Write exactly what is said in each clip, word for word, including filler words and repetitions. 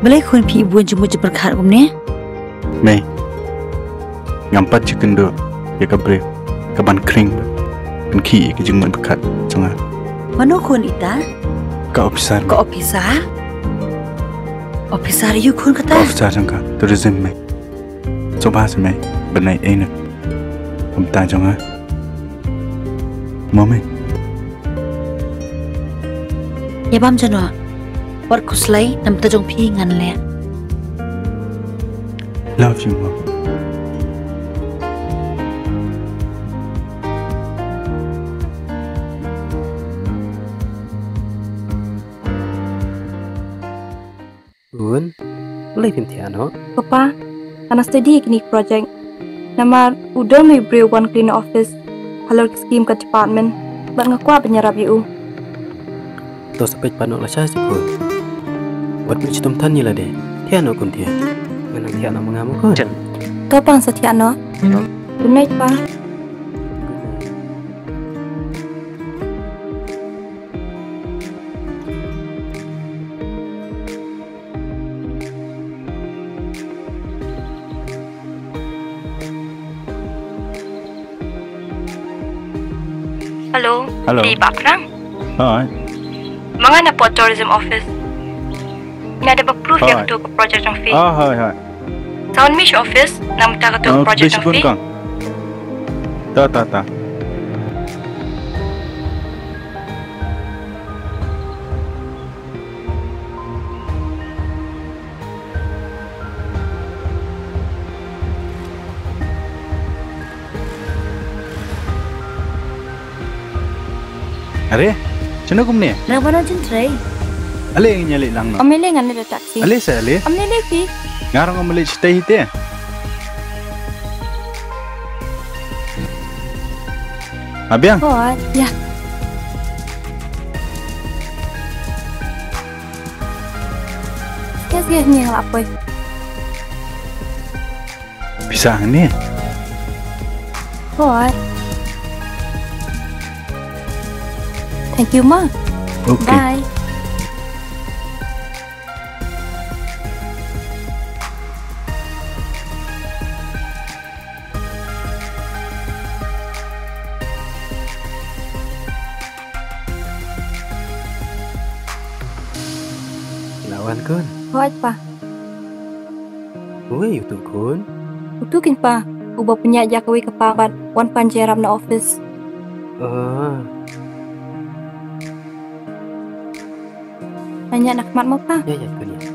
Balei khun phi i bun jingmut jingpyrkhat kumne? Mei, ngam pat ju kynduh ïa ka briew kaban khring ban khih ïa ka jingmut pyrkhat jong nga. Mano khun ita? Ka officer. Ka officer? Officer ïa u khun kata? Ka officer jong ka tourism, mei. Sngewbha sa mei ban ai ei na ka bynta jong nga. Mo mei. Ïa bam jano. Wat khuslai, na bynta jong phi ngan leh. Love you, Mom. Bun, balei phim thiah noh? Papa, nga dang study ïa kine ki project. Namar u don uwei u briew uban clean office halor ki scheme ka department. Bad nga kwah ban ïarap ïa u. To sa peit pat noh lashai seh khun. Wat pynshai than ïa lade. Thiah noh khun thiah. Ngan nang thiah noh ma nga mo khun. To pa, sa thiah noh. Good night pa. Hello. Hello. Di Bah Prang. Hi. Ma nga na pdeng tourism office. Nga da ba proof ïa kato ka project jong phi. Ah, hi, hi. Sa wan mih sha office namar kata ka project jong phi. Ta, ta, ta. Are, shano kumne? Nang ba nang jin trei. Ale ngin ïaleh lang noh. Ym lei, ngan leh da taxi. Ale sa ale. Ym lei lei phi. Nga ruh ngam leh shatei hi te. Abiang. Hooid, ïa. Yes, yes, ni nga la poi. Pisa hangne. Hooid. Thank you ma. Okay. Bye. La wan khun. Hooid pa. Uei utu khun? Utu kein pa, uba pynïaid ïa kawei ka pa bad wan pan jingïarap na office. Oh. Ngan ïaid na khmat mo pa. Ïa, ïa, khun ïa.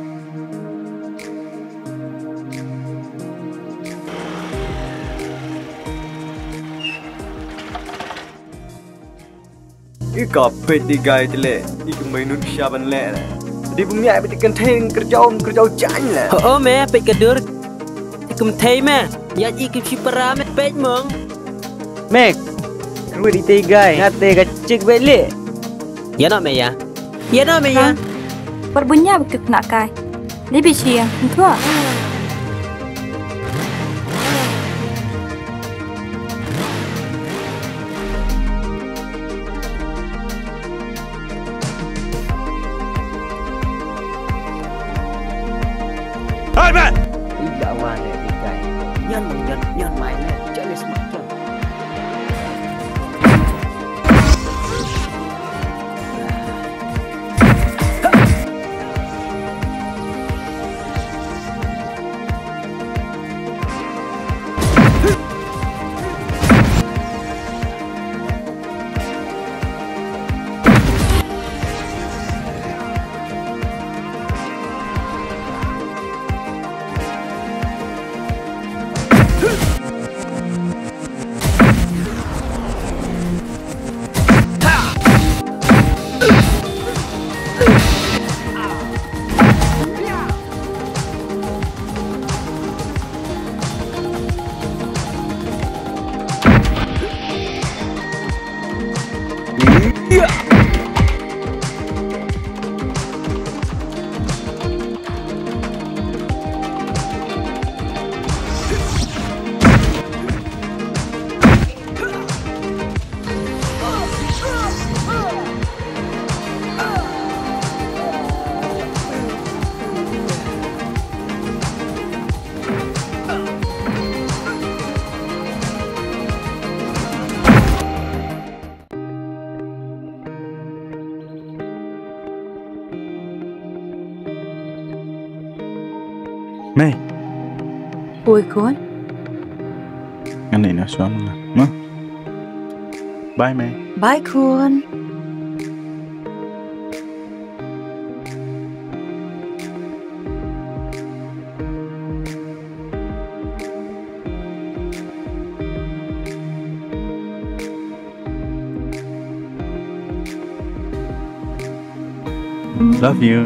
I ka peit di guy te le, i ka mei nun sha ban le le. Di bym ïa peit kynthei kyrjaw kyrjaw jan le. Ho, oh, me peit ka dur. Te kynthei me, ïa i kim shi para me peit mong. Mek, kru di te guy, nga te ka chik be le. Ïa no me ïa. Ïa no me ïa. Pat bunya bukit nak kai. Libi shi ïa, ntua. Hai, man! Ila wan le di kai. Nyan, nyan, nyan mai le. Jale sma. Mei. Oi khun. Ngan ïa shuwa ma. Ma. Bye Mei. Bye khun. Love you.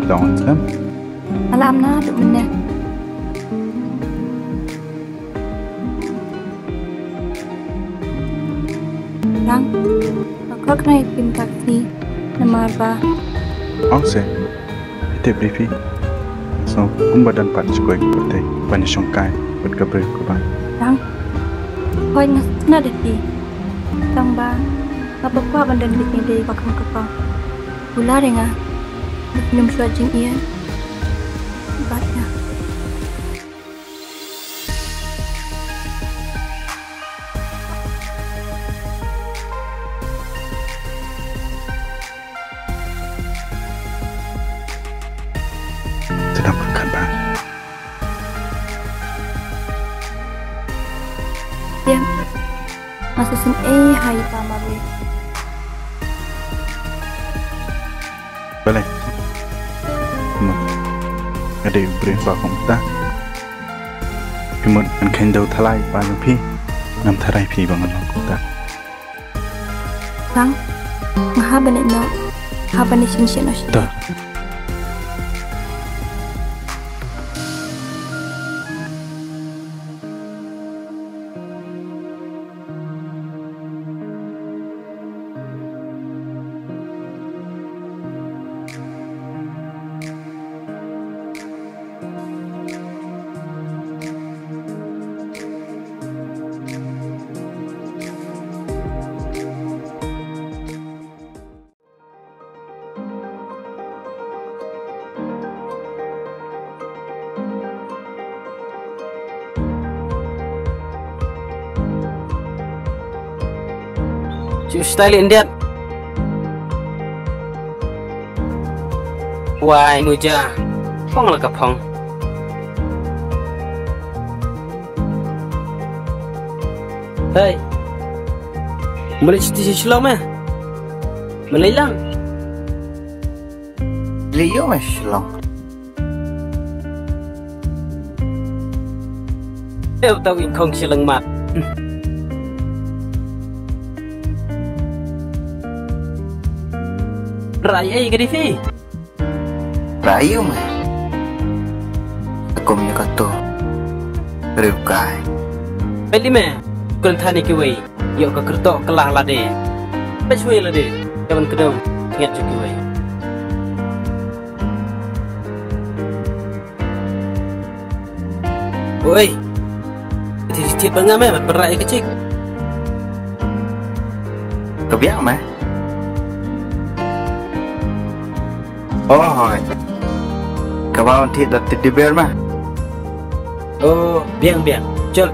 Don't come. Alam na tu mene. Rang. Ka khot kane ïa phi taxi namar ba. Ong se. Phi tip dei phi. So kumba don pat shikoi ka pyrthei ban ïashongkai bad ka briew kaba. Rang. Hooid nga sngewtynnat ïa phi. Tang ba nga ba kwah ban don bad phi dei ba kham ka pang. Kular ïa nga. Ba phin ym shuwa jingïeit bad nga. Te dang pynkan ba. Ïa. Nga sa sngewsih ha ïa ka mare. Balei? Mut nga dei u briew ba kumta. Phi mut ngan kheiñ dew thalai ba jong phi. Ngam tharai phi ba ngan long kumta. Bang, nga hap ban leit noh, hap ban leit shisien noh shisien. To. Shu style Indian. Wai muja. Phong la ka phong. Hey. Malik siti si Shillong me. Malik lang. Leo me Shillong. Eu tau in khong Shillong mat. Rai ei ka di phi. Rayu me. Kum ïa kato. Riewkai. Peli me. Kun thani kiwei. Ïoh ka kyrtoh kylla lade. Peit shwei lade. Ka ban kdew. Ngiat jong kiwei. Oi. Ti ti ba nga me ban pynrai ka chik. Ka biang me. Oh, hoi. Ka ba un thied da teddy bear ma. Oh, biang, biang. Chal.